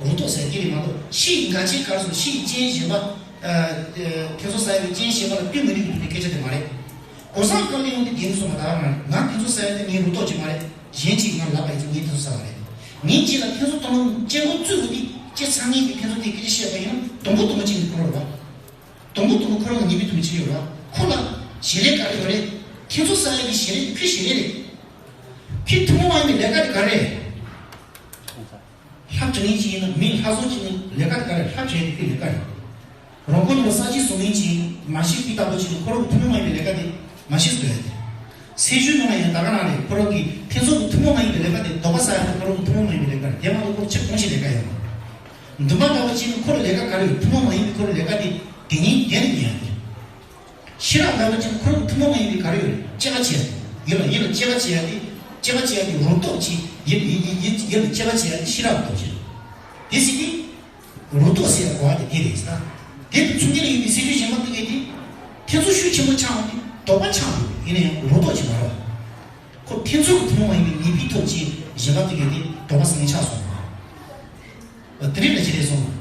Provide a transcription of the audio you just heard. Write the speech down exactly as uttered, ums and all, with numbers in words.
རུ་ཏོག་ཟེར་གྱི་རེད་མ་གཏོགས། ཕྱིའི་འགལ་རྐྱེན་ག་རེ་སོང་། ཕྱིའི་རྐྱེན་གཞན་པ། ཨ། ཨ། ཐེ་ཚོམ་ཟ་ཡ་གི་རྐྱེན་གཞན་པ་ལ་ལྟོས་མི་རིགས་ཀྱི་ཐོག་ནས་སྐད་ཆ་དེ་མ་རེད། གོ་ས་གང་ལ་ཡོང་དུས་བདེན་སོང་བ་ད་ག་རང་རེད། ང་ཐེ་ཚོམ་ཟ་ཡ་དེ་ངའི་རུ་ཏོག་ཅིག་མ་རེད། གཞན་གཅིག་ང་ལབ་པ་ཡིན་ཙང་ངས་ཐེ་ཚོམ་ཟ་བ་རེད། ངས་གཅིག་ལ་ཐེ་ཚོམ་གཏོང་ལུགས་དཔྱད་འགོག་བཙུགས་ཡོད་དུས་དཔྱད་ཚང་ངེས་ཀྱི་ཐེ་ཚོམ་དེ་སྐད་ཆ་བཤད་པ་ཡིན་ན་དང་པོ་དང་པོ་གཅིག་ནི་ཁོ་རང་རེད་པ། དང་པོ་དང་པོ་ཁོ་རང་ལ་ཉེས་པའི་དོན་ཆེ་ཡོད་རེད་པ། ཁོ་ལ་ཞལ་རས་ག་རེ་ཡོད་རེད། ཐེ་ཚོམ་ཟ་ཡ་གི་ཞལ་རས་དེ་ཁོའི་ཞལ་རས་རེད། ཁོའི་ཐུན་མོང་མ་ཡིན་པའི་ལས་ཀ་དེ་ག་རེ་རེད། ལྷ་བྱེད་མཁན་ཅིག་ཡིན་ན། མི་ལྷ་བཟོ་བྱེད་མཁན་ལས་ཀ་དེ་ག་རེ། ལྷ་བྱེད་ཡ་དེ་ཁོའི་ལས་ཀ་རེད། རོང་པོ་ནང་ས་གཞི་བཟོ་མཁན་ཅིག་ཡིན། མ་ཤི་ཁོའི་ལྟ་བུ་ཅིག་ཡིན་ན། ཁོ་རང་གི་ཐུན་མོང་མ་ཡིན་པའི་ལས་ཀ་དེ་མ་ཤི་བཟོ་ཡ་དེ། སེར་ཤུལ་ནང་ལ་ཡང་ད་ག་ནང་རེད། ཁོ་རང་གི་ཐེ་ཚོམ་གྱི་ཐུན་མོང་མ་ཡིན་པའི་ལས་ཀ་དེ། དོགས་པ་ཟ་ཡ་དེ་ཁོ་རང་གི་ཐུན་མོང་མ་ཡིན་པའི་ལས་ཀ་རེད། དེ་མ་གཏོགས་ཁོ་ཕྱིར་གང་ཞིག་ལས་ཀ་ཡོད་མ་རེད། འདུན་པ་ལྟ་བུ་ཅིག་ཡིན་ན་ཁོ་རང་ལས་ཀ་ག་རེ་ཡོད། ཐུན་མོང་མ་ཡིན་པའི་ཁོ་རང་ལས་ཀ་དེ་དེ་ཉིད་བདེན་དུ་ཉན་ཡ་དེ་རེད། ཤེས་རབ་ལྟ་བུ་ཅིག་ཁོ་རང་ཐུན་མོང་མ་ཡིན་པའི་ག་རེ་ཡོད། དཔྱད་པ་བྱེད་ཡ། ཡིད་ལ་ཡིད་ལ་དཔྱད་པ་བྱེད་ཡ་དེ། དཔྱད་པ་བྱེད་ཡ་དེ་རུ་ཏོག་ཅིག་ཡིད་ཡིད་ཡིད་ཡིད་ཡིད་ལ་དཔྱད་པ་བྱེད་ཡ་དེ་ཤེས་རབ་ཏོག་ཅིག་རེད། དེ་སྲིད་དེ་རུ་ཏོག་ཟེར་ཡ་གོ་བ་དེ་དེ་རེད་ཟེར། དེ་དང་མཚུངས་ཉིད་ལ་ཡོད་པའི་སེར་ཤུལ་གཞན་པ་དེ་གས་དེ་ཐེ་ཚོམ་ཤུགས་ཆེན་པོ་ཆགས་འོང་དུས་དོགས་པ་ཆགས་འགྲོ། ཡིན་ན་ཡང་རུ་ཏོག་ཅིག་མ་རེད་པ། ཁོ་ཐེ་ཚོམ་གྱི་ཐུན་མོང་མ་ཡིན་པའི་ཉེས་པའི་ཐོབ་བྱས་གཞན་པ་དེ་གས་དེ་དོགས་པ་ཟེར་མཁན་ཆགས་སོང་བ། དེ་རིང་ལ་ཅི་རེད་སོང་།